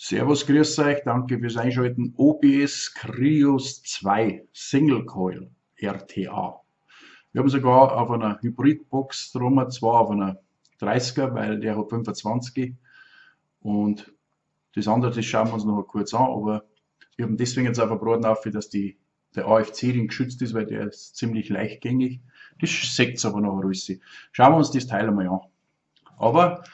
Servus, grüß euch, danke fürs Einschalten. OBS Krios 2 Single Coil RTA. Wir haben sogar auf einer Hybridbox drum, zwar auf einer 30er, weil der hat 25. Und das andere, das schauen wir uns noch kurz an, aber wir haben deswegen jetzt auf der Braten auf, dass der AFC-Ring geschützt ist, weil der ist ziemlich leichtgängig. Das seht's aber noch alles. Schauen wir uns das Teil einmal an. Aber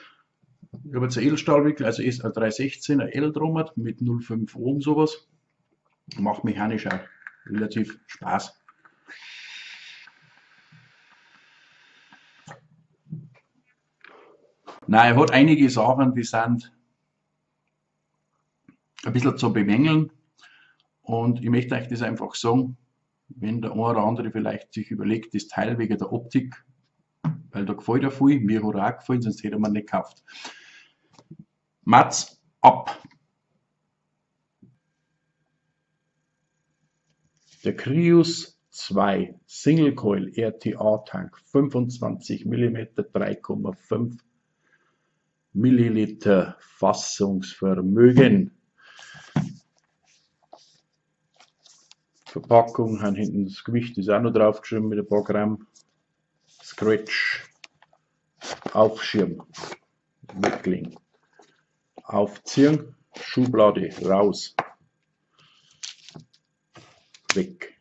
ich habe jetzt einen Edelstahlwickel, also ist ein 316, ein L drum mit 0,5 Ohm sowas. Macht mechanisch auch relativ Spaß. Nein, er hat einige Sachen, die sind ein bisschen zu bemängeln. Und ich möchte euch das einfach sagen, wenn der eine oder andere vielleicht sich überlegt, das Teil wegen der Optik, weil da gefällt er viel, mir hat er auch gefallen, sonst hätte man nicht gekauft. Mats ab! Der Krios 2 Single Coil RTA Tank, 25 Millimeter, 3,5 Milliliter Fassungsvermögen. Verpackung, haben hinten das Gewicht ist auch noch draufgeschrieben mit ein paar Gramm. Scratch, Aufschirm, Weglegen, aufziehen, Schublade raus, weg.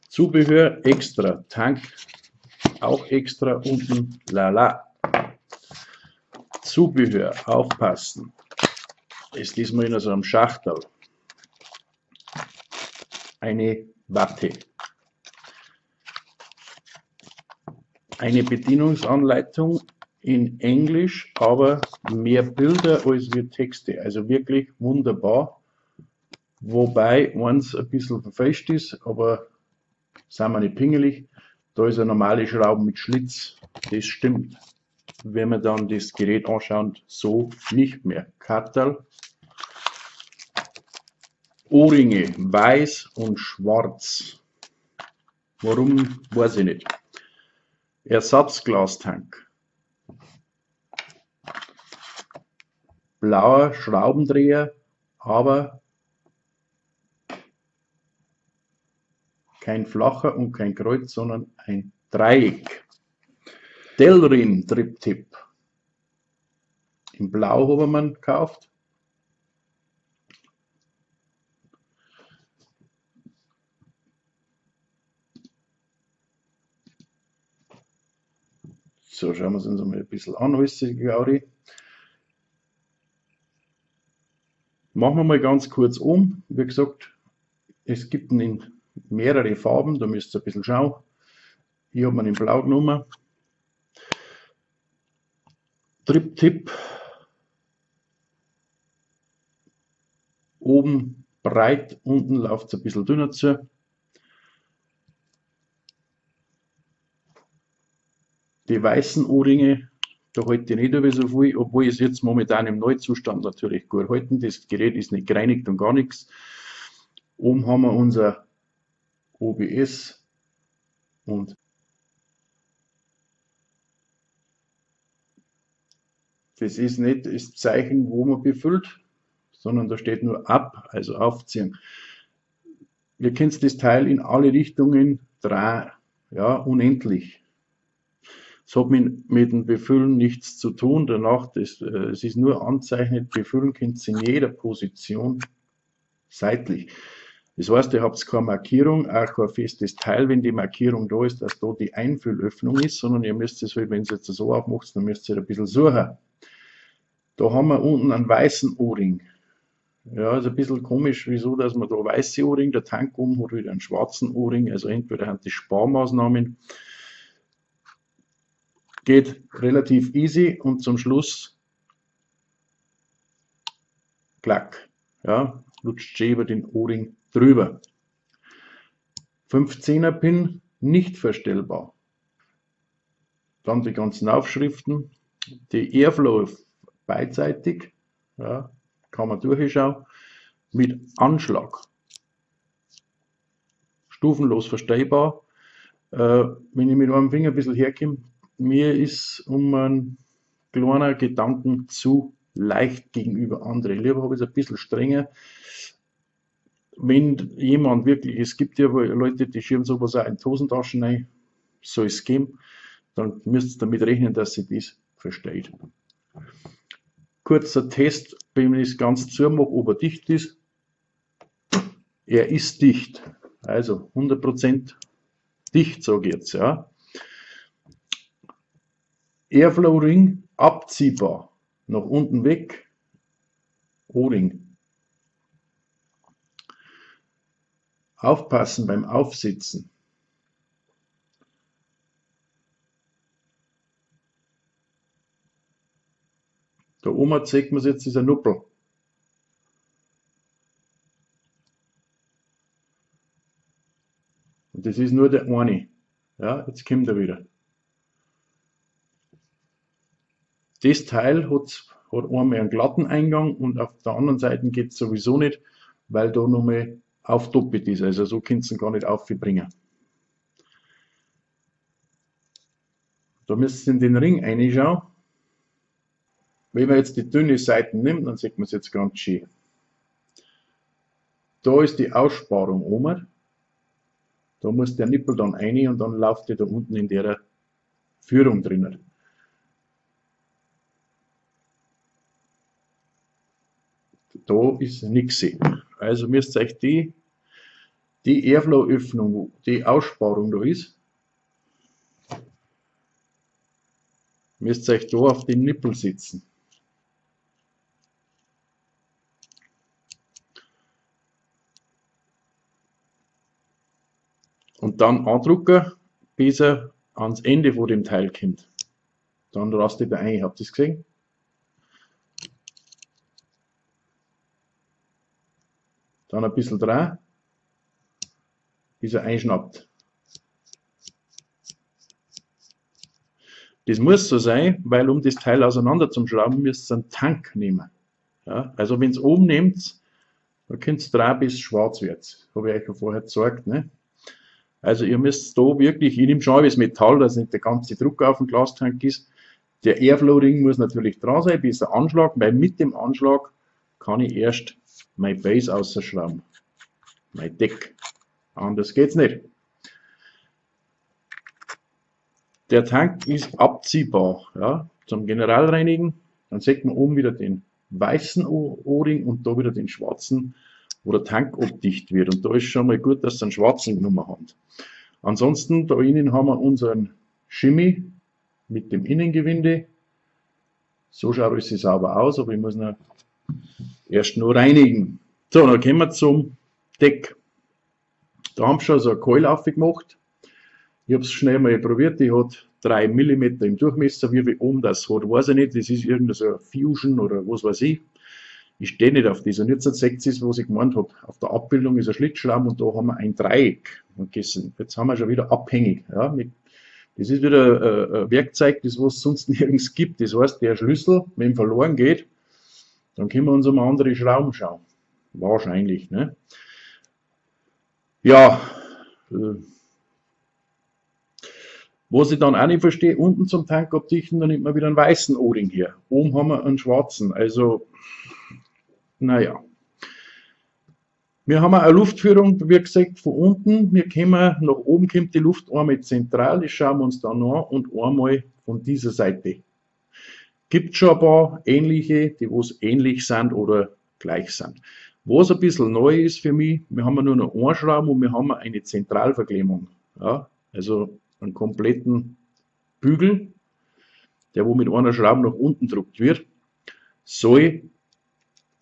Zubehör extra, Tank auch extra unten, lala. Zubehör, aufpassen, ist diesmal in so einem Schachtel. Eine Watte. Eine Bedienungsanleitung in Englisch, aber mehr Bilder als wir Texte. Also wirklich wunderbar. Wobei eins ein bisschen verfälscht ist, aber sind wir nicht pingelig. Da ist eine normale Schraube mit Schlitz. Das stimmt. Wenn wir dann das Gerät anschauen, so nicht mehr. Kartal. Ohrringe, weiß und schwarz. Warum, weiß ich nicht. Ersatzglastank. Blauer Schraubendreher, aber kein flacher und kein Kreuz, sondern ein Dreieck. Delrin Drip-Tip. In Blau haben wir ihn gekauft. So, schauen wir es uns einmal ein bisschen an, alles die Gaudi. Machen wir mal ganz kurz um. Wie gesagt, es gibt ihn in mehrere Farben, da müsst ihr ein bisschen schauen. Ich habe ihn in Blau genommen. Drip-Tip. Oben breit, unten läuft es ein bisschen dünner zu. Die weißen O-Ringe, da halte ich nicht so viel, obwohl ich es jetzt momentan im Neuzustand natürlich gut halten. Das Gerät ist nicht gereinigt und gar nichts. Oben haben wir unser OBS und das ist nicht das Zeichen, wo man befüllt, sondern da steht nur ab, also aufziehen. Ihr könnt das Teil in alle Richtungen drehen, ja, unendlich. Es hat mit dem Befüllen nichts zu tun, danach, es ist nur anzeichnet, befüllen könnt ihr in jeder Position seitlich. Das heißt, ihr habt keine Markierung, auch kein festes Teil, wenn die Markierung da ist, dass da die Einfüllöffnung ist, sondern ihr müsst es halt, wenn ihr jetzt so aufmacht, dann müsst ihr halt ein bisschen suchen. Da haben wir unten einen weißen O-Ring. Ja, ist ein bisschen komisch, wieso, dass man da weiße O-Ring, der Tank oben hat wieder einen schwarzen O-Ring, also entweder haben die Sparmaßnahmen. Geht relativ easy und zum Schluss klack, ja, lutscht schön über den O-Ring drüber. 15er Pin, nicht verstellbar. Dann die ganzen Aufschriften, die Airflow beidseitig, ja, kann man durchschauen, mit Anschlag. Stufenlos verstellbar. Wenn ich mit einem Finger ein bisschen herkomme, mir ist um einen kleinen Gedanken zu leicht gegenüber anderen. Lieber habe ich es ein bisschen strenger. Wenn jemand wirklich, es gibt ja wohl Leute, die schieben sowas auch in die Hosentaschen rein, soll es geben, dann müsst ihr damit rechnen, dass sie das versteht. Kurzer Test, wenn ich das ganz zumache, ob er dicht ist. Er ist dicht, also 100% dicht, sag ich jetzt. Ja. Airflow Ring abziehbar, nach unten weg, O-Ring. Aufpassen beim Aufsitzen. Da oben zeigt man jetzt, ist ein Nuppel. Und das ist nur der eine. Ja, jetzt kommt er wieder. Das Teil hat einmal einen glatten Eingang und auf der anderen Seite geht's sowieso nicht, weil da nochmal aufdoppelt ist. Also so könnt's ihn gar nicht aufbringen. Da müsst ihr in den Ring reinschauen. Wenn man jetzt die dünne Seite nimmt, dann sieht man's jetzt ganz schön. Da ist die Aussparung oben. Da muss der Nippel dann rein und dann läuft der da unten in der Führung drinnen. Da ist nix. Also müsst ihr euch die Airflow-Öffnung, wo die Aussparung da ist, müsst ihr euch da auf den Nippel setzen. Und dann andrucken, bis er ans Ende von dem Teil kommt. Dann rastet er ein. Habt ihr das gesehen? Dann ein bisschen dran, bis er einschnappt. Das muss so sein, weil um das Teil auseinander zu schrauben, müsst ihr einen Tank nehmen. Ja, also wenn's oben nehmt, dann könnt's dran, bis es schwarz wird. Hab ich euch ja vorher gezeigt, ne? Also ihr müsst da wirklich, ich nehme schon das Metall, dass nicht der ganze Druck auf dem Glastank ist. Der Airflow-Ring muss natürlich dran sein, bis der Anschlag, weil mit dem Anschlag kann ich erst mein Base ausschrauben, mein Deck. Anders geht's nicht. Der Tank ist abziehbar, ja, zum Generalreinigen. Dann sieht man oben wieder den weißen O-Ring und da wieder den schwarzen, wo der Tank abdicht wird. Und da ist schon mal gut, dass sie einen schwarzen genommen haben. Ansonsten, da innen haben wir unseren Shimmy mit dem Innengewinde. So schaut es sauber aus, aber ich muss ihn erst noch reinigen. So, dann kommen wir zum Deck. Da haben wir schon so eine Keule aufgemacht. Ich hab's schnell mal probiert, die hat 3 Millimeter im Durchmesser. Wie viel oben das hat, weiß ich nicht. Das ist irgendeine so Fusion oder was weiß ich. Ich stehe nicht auf das. Und jetzt seht ihr es, was ich gemeint hab. Auf der Abbildung ist ein Schlitzschraum und da haben wir ein Dreieck. Und jetzt haben wir schon wieder abhängig. Ja, mit, das ist wieder ein Werkzeug, das was es sonst nirgends gibt. Das heißt, der Schlüssel, wenn verloren geht, dann können wir uns um andere Schrauben schauen. Wahrscheinlich, ne? Ja, was ich dann auch nicht verstehe, unten zum Tank abdichten, da nimmt man wieder einen weißen O-Ring her. Oben haben wir einen schwarzen, also, naja. Wir haben eine Luftführung, wie gesagt, von unten. Wir kommen, nach oben kommt die Luft einmal zentral, das schauen wir uns dann an, und einmal von dieser Seite. Gibt schon ein paar ähnliche, die was ähnlich sind oder gleich sind. Was ein bisschen neu ist für mich, wir haben ja nur noch einen Schrauben und wir haben eine Zentralverklemmung. Ja, also einen kompletten Bügel, der wo mit einer Schraube nach unten gedrückt wird, soll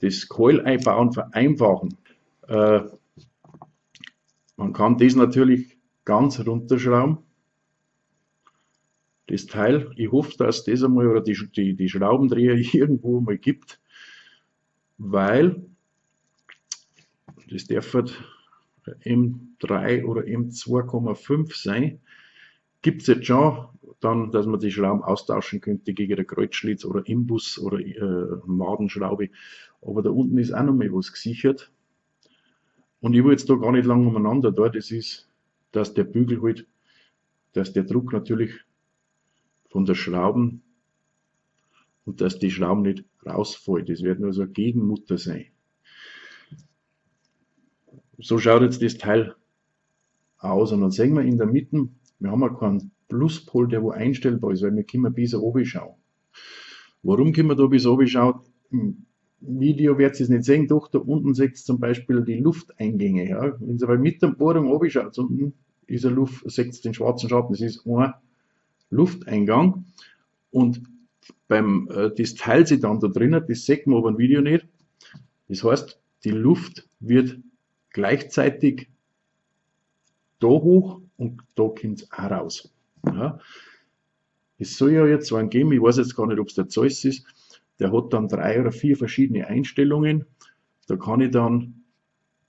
das Coil einbauen vereinfachen. Man kann das natürlich ganz runterschrauben, das Teil. Ich hoffe, dass das einmal oder die Schraubendreher irgendwo mal gibt, weil das darf halt M3 oder M2,5 sein. Gibt's jetzt schon, dann, dass man die Schrauben austauschen könnte gegen der Kreuzschlitz oder Imbus oder Madenschraube. Aber da unten ist auch noch mal was gesichert. Und ich will jetzt da gar nicht lange umeinander da. Das ist, dass der Bügel halt, dass der Druck natürlich von der Schrauben und dass die Schrauben nicht rausfällt. Das wird nur so eine Gegenmutter sein. So schaut jetzt das Teil aus und dann sehen wir in der Mitte, wir haben ja keinen Pluspol, der wo einstellbar ist, weil wir können bis oben schauen. Warum können wir da bis oben schauen? Im Video werdet ihr es nicht sehen, doch da unten seht ihr zum Beispiel die Lufteingänge. Ja. Wenn ihr aber mit der Bohrung oben schaut, unten ist eine Luft, seht ihr den schwarzen Schatten, das ist ein Lufteingang und das teilt sich dann da drinnen, das sieht man aber im Video nicht. Das heißt, die Luft wird gleichzeitig da hoch und da kommt's auch raus. Ja. Es soll ja jetzt einen geben, ich weiß jetzt gar nicht, ob's der Zeiss ist, der hat dann 3 oder 4 verschiedene Einstellungen. Da kann ich dann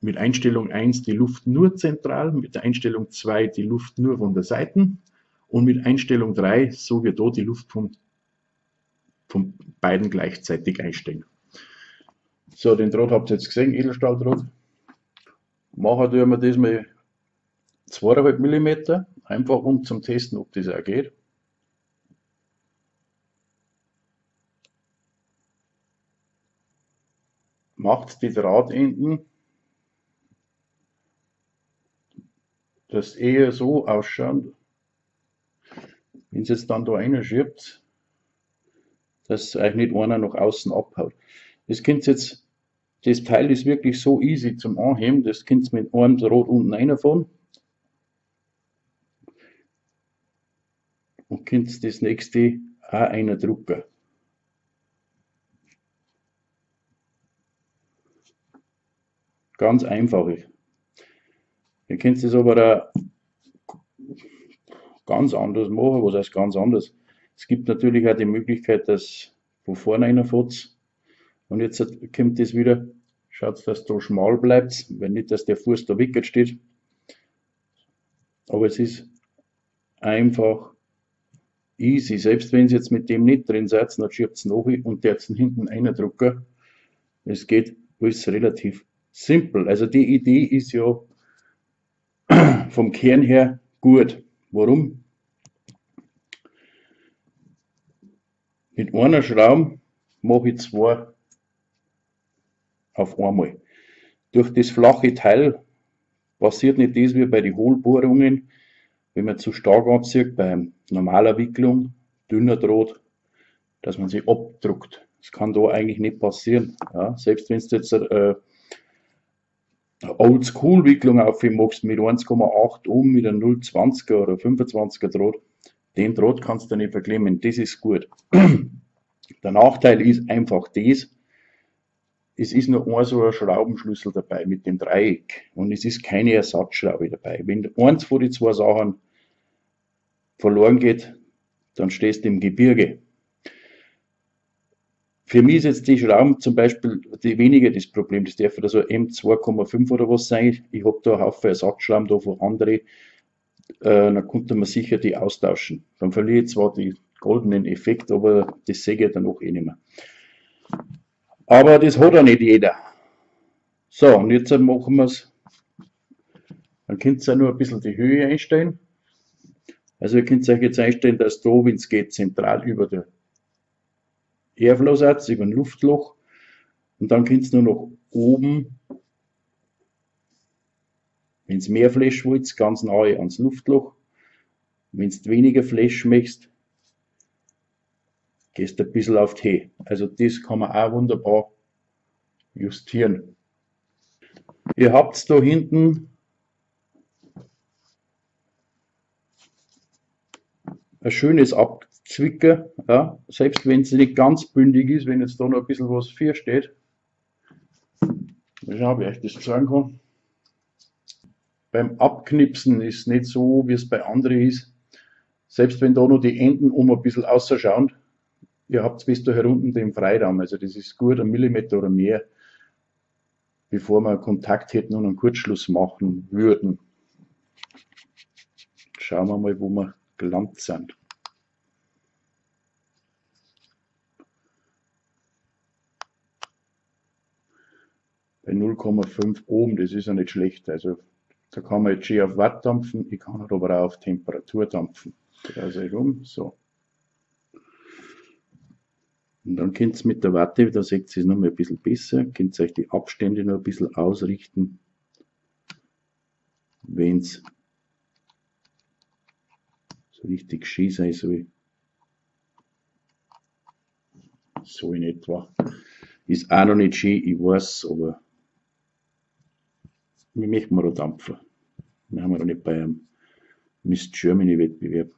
mit Einstellung 1 die Luft nur zentral, mit der Einstellung 2 die Luft nur von der Seite und mit Einstellung 3, so wie da, die Luft von beiden gleichzeitig einstellen. So, den Draht habt ihr jetzt gesehen, Edelstahldraht. Machen tun wir das mal zweieinhalb Millimeter, einfach um zum Testen, ob das auch geht. Macht die Drahtenden, dass eher so ausschauen, wenn es jetzt dann da reinschiebt, dass euch nicht einer nach außen abhaut. Das könnt ihr jetzt, das Teil ist wirklich so easy zum Anheben, das könnt ihr mit einem Draht unten reinfahren und könnt das nächste auch reindrücken. Ganz einfach. Ihr könnt es aber auch ganz anders machen. Was heißt ganz anders? Es gibt natürlich auch die Möglichkeit, dass von vorne reinfährt. Und jetzt kommt das wieder. Schaut, dass da schmal bleibt, wenn nicht, dass der Fuß da wickelt steht. Aber es ist einfach easy. Selbst wenn ihr jetzt mit dem nicht drin seid, dann schiebt es nach und der jetzt hinten reindrücken. Es geht alles relativ simpel. Also die Idee ist ja vom Kern her gut. Warum? Mit einer Schraube mache ich 2 auf einmal. Durch das flache Teil passiert nicht das wie bei den Hohlbohrungen, wenn man zu stark anzieht, bei normaler Wicklung, dünner Draht, dass man sie abdruckt. Das kann da eigentlich nicht passieren. Ja, selbst wenn du jetzt eine Oldschool-Wicklung aufmachst mit 1,8 Ohm, mit einem 0,20er oder 25er Draht, den Draht kannst du nicht verklemmen, das ist gut. Der Nachteil ist einfach das, es ist nur ein so ein Schraubenschlüssel dabei mit dem Dreieck und es ist keine Ersatzschraube dabei. Wenn eins von den 2 Sachen verloren geht, dann stehst du im Gebirge. Für mich ist jetzt die Schrauben zum Beispiel die weniger das Problem. Das darf da so M2,5 oder was sein. Ich hab da einen Haufen Ersatzschrauben da von anderen. Dann konnte man sicher die austauschen. Dann verliere ich zwar den goldenen Effekt, aber das sehe ich danach eh nicht mehr. Aber das hat ja nicht jeder. So, und jetzt machen wir's. Dann könnt ihr auch nur ein bisschen die Höhe einstellen. Also ihr könnt euch jetzt einstellen, dass da, wenn's geht, zentral über der Airflow-Satz, über ein Luftloch, und dann könnt ihr nur noch oben, wenn's mehr Flash wollt, ganz nahe ans Luftloch. Wenn's weniger Flash möchtest, gehst du ein bisschen auf die Höhe. Also das kann man auch wunderbar justieren. Ihr habt da hinten ein schönes Abzwicker, ja, selbst wenn es nicht ganz bündig ist, wenn jetzt da noch ein bisschen was für steht. Mal schauen, ob ich euch das zeigen kann. Beim Abknipsen ist es nicht so, wie es bei anderen ist. Selbst wenn da noch die Enden um ein bisschen ausschauen, ihr habt bis da herunten den Freiraum, also das ist gut, 1 Millimeter oder mehr, bevor wir Kontakt hätten und einen Kurzschluss machen würden. Schauen wir mal, wo wir gelandet sind. Bei 0,5 Ohm, das ist ja nicht schlecht. Also da kann man jetzt schön auf Watt dampfen, ich kann aber auch auf Temperatur dampfen. Also rum, so. Und dann könnt ihr mit der Watte, da seht ihr es noch mal ein bisschen besser, könnt ihr euch die Abstände noch ein bisschen ausrichten, wenn's so richtig schön sein soll. So in etwa. Ist auch noch nicht schön, ich weiß, aber wir möchten mal da dampfen. Wir haben ja nicht bei einem Miss Germany Wettbewerb.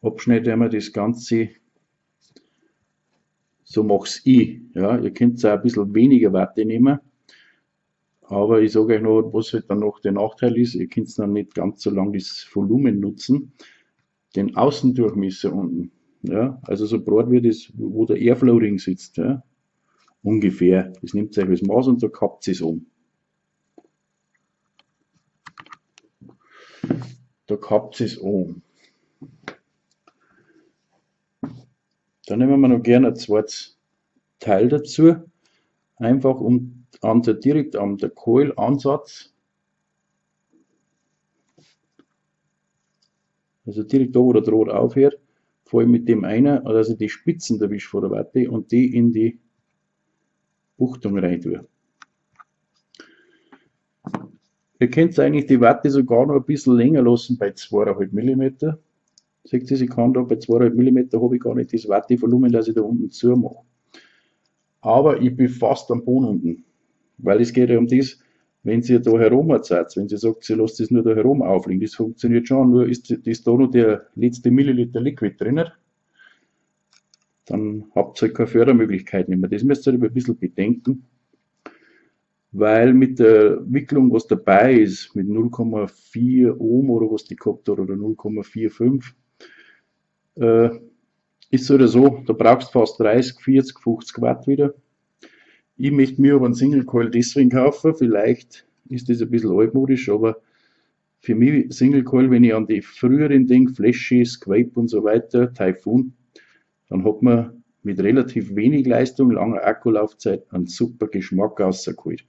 Abschneiden wir das Ganze. So mach's ich. Ja, ihr könnt auch ein bisschen weniger Watte nehmen. Aber ich sage euch noch, was halt dann noch der Nachteil ist. Ihr könnt dann nicht ganz so lange das Volumen nutzen. Den Außendurchmesser unten. Ja, also so breit wie das, wo der Airflow-Ring sitzt. Ja, ungefähr. Das nimmt euch das Maß und da kappt es um. Da kappt es um. Dann nehmen wir noch gerne ein zweites Teil dazu, einfach um an der, direkt am der Coil-Ansatz, also direkt da, wo der Draht aufhört, fahre ich mit dem einer, also die Spitzen erwische von der Watte und die in die Buchtung rein tue. Ihr könnt eigentlich die Watte sogar noch ein bisschen länger lassen bei 2,5 Millimeter. Seht ihr, ich kann da bei 2,5 Millimeter habe ich gar nicht das Wattevolumen, das ich da unten zumache. Aber ich bin fast am Boden unten, weil es geht ja um das, wenn sie da herum seid, wenn sie sagt, sie lässt das nur da herum auflegen, das funktioniert schon, nur ist das da noch der letzte Milliliter Liquid drin, dann habt ihr halt keine Fördermöglichkeit mehr. Das müsst ihr halt ein bisschen bedenken, weil mit der Wicklung, was dabei ist, mit 0,4 Ohm oder was die gehabt hat, oder 0,45, ist so oder so, da brauchst du fast 30, 40, 50 Watt wieder. Ich möchte mir aber einen Single Coil deswegen kaufen, vielleicht ist das ein bisschen altmodisch, aber für mich Single Coil, wenn ich an die früheren denke, Flashy, Squape und so weiter, Typhoon, dann hat man mit relativ wenig Leistung, langer Akkulaufzeit, einen super Geschmack rausgeholt.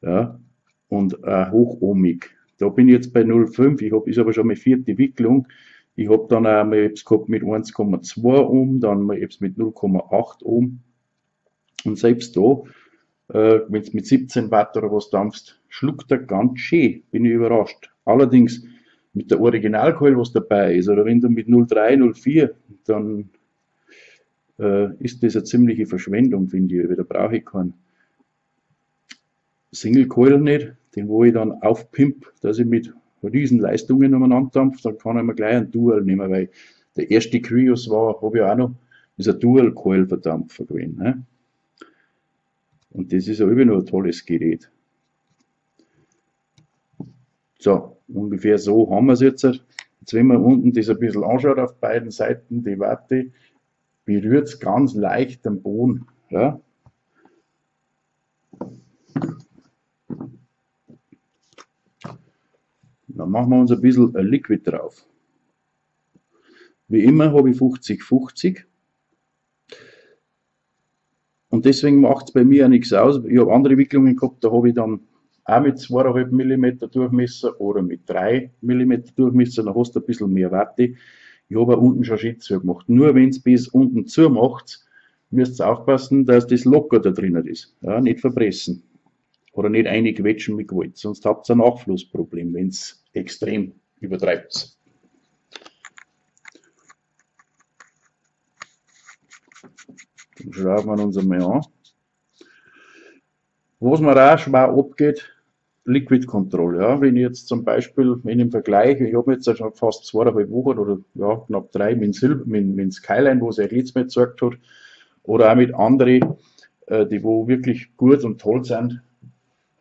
Ja, und hochohmig. Da bin ich jetzt bei 0,5, ich hab, ist aber schon meine vierte Wicklung. Ich hab dann auch mal etwas gehabt mit 1,2 Ohm, dann mal etwas mit 0,8 Ohm. Und selbst da, wenn du mit 17 Watt oder was dampfst, schluckt er ganz schön, bin ich überrascht. Allerdings mit der Originalcoil, was dabei ist, oder wenn du mit 0,3, 0,4, dann ist das eine ziemliche Verschwendung, finde ich, weil da brauche ich keinen Single Coil nicht, den wo ich dann aufpimp, dass ich mit Riesenleistungen umeinander dampfe, dann kann ich mir gleich einen Dual nehmen, weil der erste Krios war, habe ich auch noch, ist ein Dual Coil Verdampfer gewesen. Ne? Und das ist ja immer noch ein tolles Gerät. So, ungefähr so haben wir es jetzt. Jetzt, wenn man unten das ein bisschen anschaut, auf beiden Seiten, die Watte, berührt es ganz leicht am Boden. Ja? Dann machen wir uns ein bisschen ein Liquid drauf. Wie immer habe ich 50-50. Und deswegen macht es bei mir auch nichts aus. Ich habe andere Wicklungen gehabt, da habe ich dann auch mit 2,5 Millimeter Durchmesser oder mit 3 Millimeter Durchmesser, dann hast du ein bisschen mehr Watte. Ich habe auch unten schon schön zugemacht. Nur wenn es bis unten zumacht, müsst ihr aufpassen, dass das locker da drinnen ist. Ja, nicht verpressen. Oder nicht einquetschen mit Gewalt, sonst habt ihr ein Nachflussproblem, wenn's extrem übertreibt. Dann schrauben wir uns einmal an. Was mir auch schwer abgeht, Liquid Control. Ja, wenn ich jetzt zum Beispiel, wenn im Vergleich, ich habe jetzt schon fast 2,5 Wochen oder ja, knapp 3 mit Silber, mit Skyline, wo es euch letztes Mal gezeigt hat, oder auch mit anderen, die wo wirklich gut und toll sind.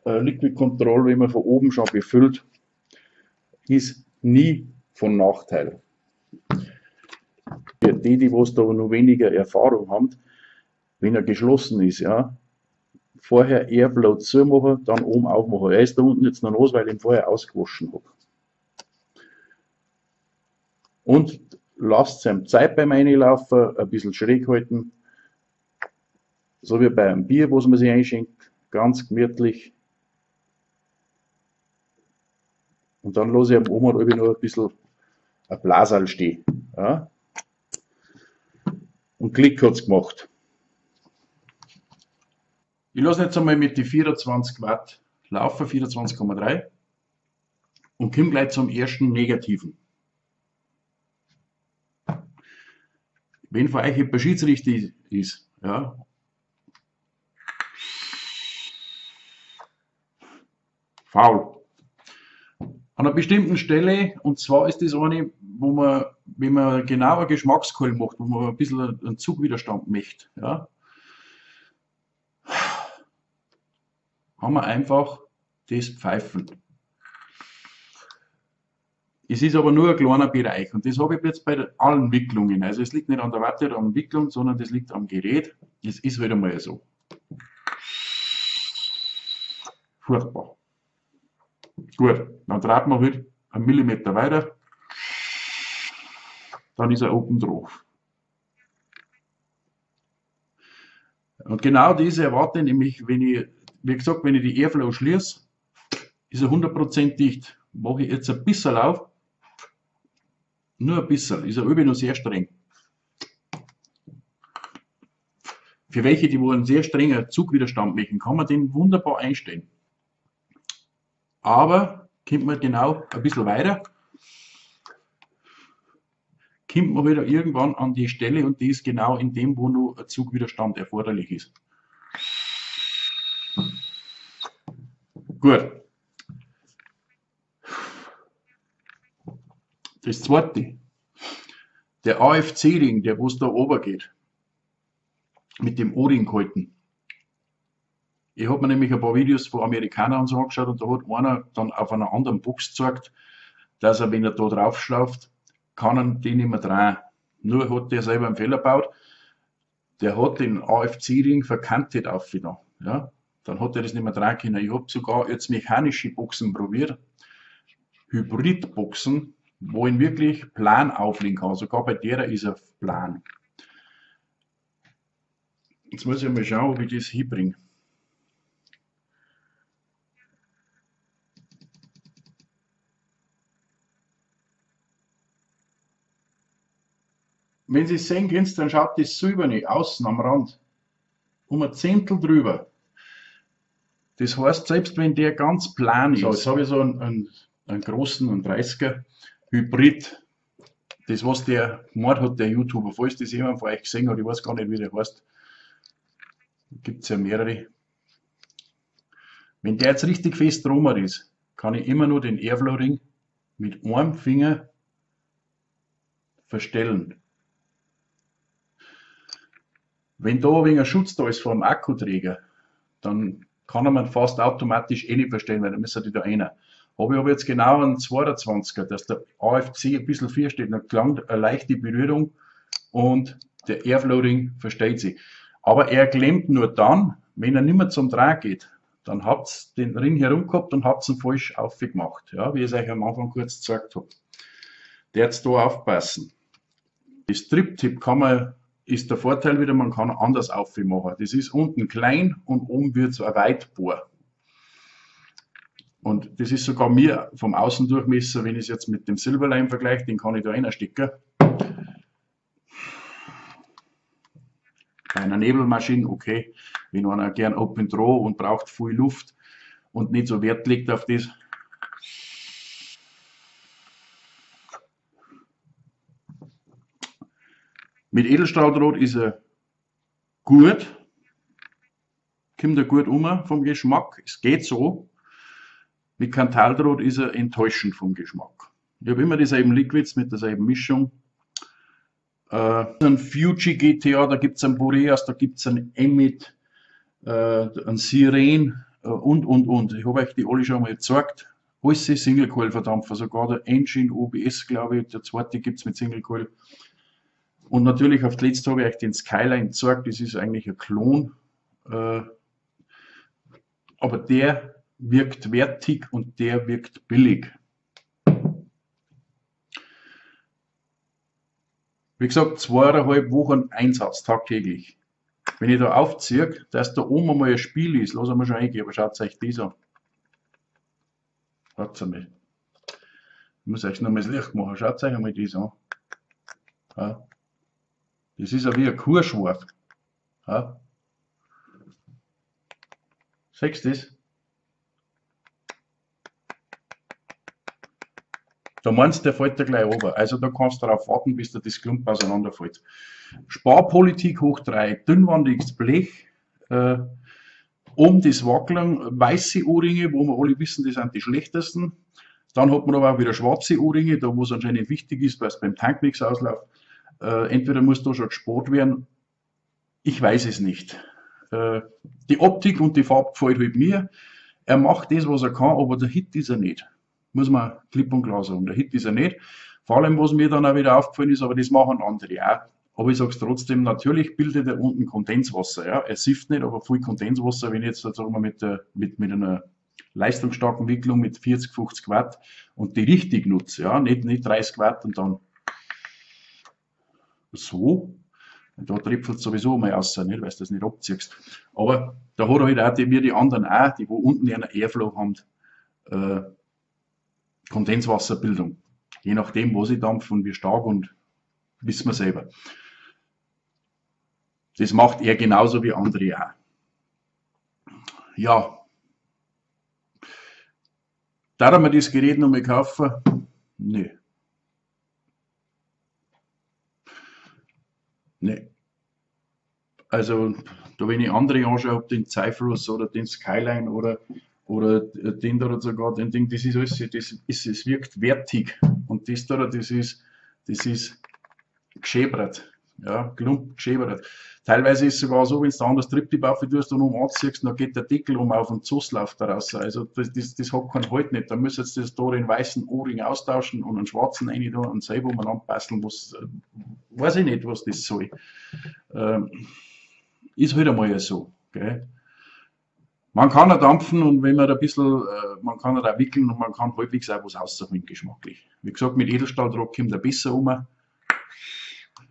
Liquid Control, wenn man von oben schon befüllt, ist nie von Nachteil. Für die, die was da noch weniger Erfahrung haben, wenn er geschlossen ist, ja, vorher Airflow zumachen, dann oben aufmachen. Er ist da unten jetzt noch nass, weil ich ihn vorher ausgewaschen hab. Und lasst ihm Zeit beim Einlaufen, ein bisschen schräg halten, so wie bei einem Bier, was man sich einschenkt, ganz gemütlich. Und dann lasse ich am oben noch ein bisschen ein Blaserl stehen. Ja. Und Klick hat's gemacht. Ich lasse jetzt einmal mit die 24 Watt laufen, 24,3, und komme gleich zum ersten Negativen. Wenn von euch jemand Schiedsrichter ist, ja, faul. An einer bestimmten Stelle, und zwar ist das eine, wo man, wenn man genau einen Geschmackskeul macht, wo man ein bisschen einen Zugwiderstand möchte, ja, haben wir einfach das Pfeifen. Es ist aber nur ein kleiner Bereich und das habe ich jetzt bei allen Wicklungen. Also es liegt nicht an der Watte oder an der Wicklung, sondern das liegt am Gerät. Es ist wieder mal so. Furchtbar. Gut, dann dreht man halt einen Millimeter weiter. Dann ist er oben drauf. Und genau diese erwarte ich nämlich, wenn ich, wie gesagt, wenn ich die Airflow schließe, ist er 100% dicht. Mache ich jetzt ein bisschen auf, nur ein bisschen, ist er übrigens noch sehr streng. Für welche, die wo einen sehr strengen Zugwiderstand machen, kann man den wunderbar einstellen. Aber kommt man genau ein bisschen weiter, kommt man wieder irgendwann an die Stelle und die ist genau in dem, wo nur ein Zugwiderstand erforderlich ist. Gut. Das zweite, der AFC-Ring, der wo's da oben geht, mit dem O-Ring gehalten. Ich hab mir nämlich ein paar Videos von Amerikanern und so angeschaut und da hat einer dann auf einer anderen Box gezeigt, dass er, wenn er da drauf schlauft, kann er den nicht mehr drehen. Nur hat der selber einen Fehler gebaut, der hat den AFC-Ring verkantet aufgenommen. Ja? Dann hat er das nicht mehr drehen können. Ich hab sogar jetzt mechanische Boxen probiert, Hybridboxen, wo ich wirklich plan auflegen kann. Sogar bei der ist er plan. Jetzt muss ich mal schauen, ob ich das hinbringe. Wenn Sie es sehen können, dann schaut das Silberne außen am Rand um ein Zehntel drüber. Das heißt, selbst wenn der ganz plan ist, so, jetzt habe ich so einen großen, einen 30er Hybrid. Das, was der gemacht hat, der YouTuber, falls das jemand von euch gesehen hat, ich weiß gar nicht, wie der heißt. Gibt's ja mehrere. Wenn der jetzt richtig fest drum ist, kann ich immer nur den Airflow-Ring mit einem Finger verstellen. Wenn da ein wenig ein Schutz da ist vor dem Akkuträger, dann kann man fast automatisch eh nicht verstellen, weil dann müssen die da rein. Habe ich aber jetzt genau einen 22er, dass der AFC ein bisschen vier steht, dann klangt eine leichte Berührung und der Airflow-Ring versteht sich. Aber er klemmt nur dann, wenn er nicht mehr zum Drehen geht. Dann habt ihr den Ring herum gehabt und habt ihn falsch aufgemacht, ja, wie ich es euch am Anfang kurz gezeigt hab. Der jetzt da aufpassen. Das Strip-Tip kann man, ist der Vorteil wieder, man kann anders aufmachen. Das ist unten klein und oben wird es ein Weitbohr. Und das ist sogar mir vom Außendurchmesser, wenn ich es jetzt mit dem Silverline vergleiche, den kann ich da reinstecken. Bei einer Nebelmaschine, okay, wenn einer gern Open Draw und braucht viel Luft und nicht so Wert legt auf das. Mit Edelstahldraht ist er gut, kommt er gut um vom Geschmack, es geht so. Mit Kantaldraht ist er enttäuschend vom Geschmack. Ich habe immer dieselben Liquids mit derselben Mischung. Einen Fuji GTA, da gibt's einen Boreas, da gibt's einen Emit, einen Siren und. Ich habe euch die alle schon mal gezeigt. Alles ist Single-Coil-Verdampfer, sogar der Engine OBS, glaube ich, der zweite gibt's mit Single-Coil. Und natürlich auf die letzte habe ich euch den Skyline gezeigt, das ist eigentlich ein Klon. Aber der wirkt wertig und der wirkt billig. Wie gesagt, 2,5 Wochen Einsatz tagtäglich. Wenn ich da aufziehe, dass da oben einmal ein Spiel ist, lass mal schon eingehen, aber schaut euch das an. Warte mal. Ich muss euch noch mal das Licht machen. Schaut euch einmal das an. Ja. Das ist ja wie ein Kuhschwarf. Ja. Siehst du das? Da meinst du, der fällt dir gleich runter. Also da kannst du darauf warten, bis dir das Klump auseinanderfällt. Sparpolitik hoch 3, dünnwandiges Blech, um das Wackeln, weiße O-Ringe, wo wir alle wissen, die sind die schlechtesten. Dann hat man aber auch wieder schwarze O-Ringe, da wo es anscheinend wichtig ist, weil es beim Tank nichts ausläuft. Entweder muss da schon gespart werden, ich weiß es nicht. Die Optik und die Farbe gefällt halt mir. Er macht das, was er kann, aber der Hit ist er nicht. Muss man klipp und klar sagen, der Hit ist er nicht. Vor allem, was mir dann auch wieder aufgefallen ist, aber das machen andere auch. Aber ich sag's trotzdem, natürlich bildet er unten Kondenswasser. Ja? Er sifft nicht, aber viel Kondenswasser, wenn ich jetzt, sagen wir, mit einer leistungsstarken Wicklung mit 40, 50 Watt und die richtig nutze, ja? Nicht 30 Watt und dann so. Und da tröpfelt sowieso mal raus, nicht, weil du das nicht abziehst. Aber da hat er halt auch die, wie die anderen auch, die wo unten einen Airflow haben, Kondenswasserbildung. Je nachdem, wo sie dampfen und wie stark und wissen wir selber. Das macht er genauso wie andere auch. Ja. Darf man das Gerät noch mal kaufen? Nö. Nee. Also, da wenn ich andere anschaue, ob den Zephyrus oder den Skyline oder den da oder sogar den Ding, das ist alles, das ist, es wirkt wertig. Und das da, das ist geschäbert. Ja, klump geschäbert. Teilweise ist es sogar so, wenn du da anders Triptip auf tust und um anziehst, dann geht der Deckel um auf und Zuss läuft da raus. Also das hat keinen Halt nicht. Da müsstest du das da den weißen O-Ring austauschen und einen schwarzen rein da und selber umeinander basteln, was, weiß ich nicht, was das soll. Ist halt einmal so. Gell? Man kann auch dampfen und wenn man ein bisschen, man kann auch wickeln und man kann halbwegs auch was rausholen, geschmacklich. Wie gesagt, mit Edelstahldraht kommt er besser um.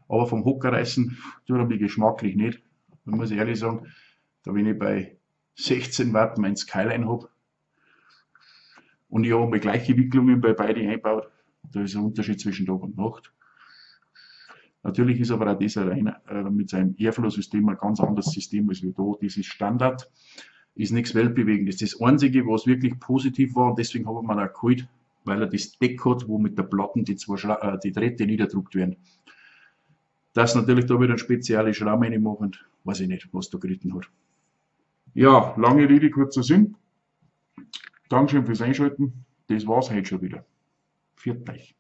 Aber vom Hocker reißen tut er mich geschmacklich nicht. Da muss ich ehrlich sagen, da wenn ich bei 16 Watt mein Skyline hab und ich habe mal gleiche Wicklungen bei beiden eingebaut, da ist ein Unterschied zwischen Tag und Nacht. Natürlich ist aber auch dieser rein mit seinem Airflow-System ein ganz anderes System als wie da. Das ist Standard, ist nichts Weltbewegendes. Das Einzige, was wirklich positiv war, und deswegen habe ich mir auch geholt, weil er das Deck hat, wo mit der Platten die zwei die Drähte niederdruckt werden. Dass natürlich da wieder eine spezielle Schraube reinmachen, weiß ich nicht, was da geritten hat. Ja, lange Rede, kurzer Sinn. Dankeschön fürs Einschalten. Das war's heute schon wieder. Pfiat euch.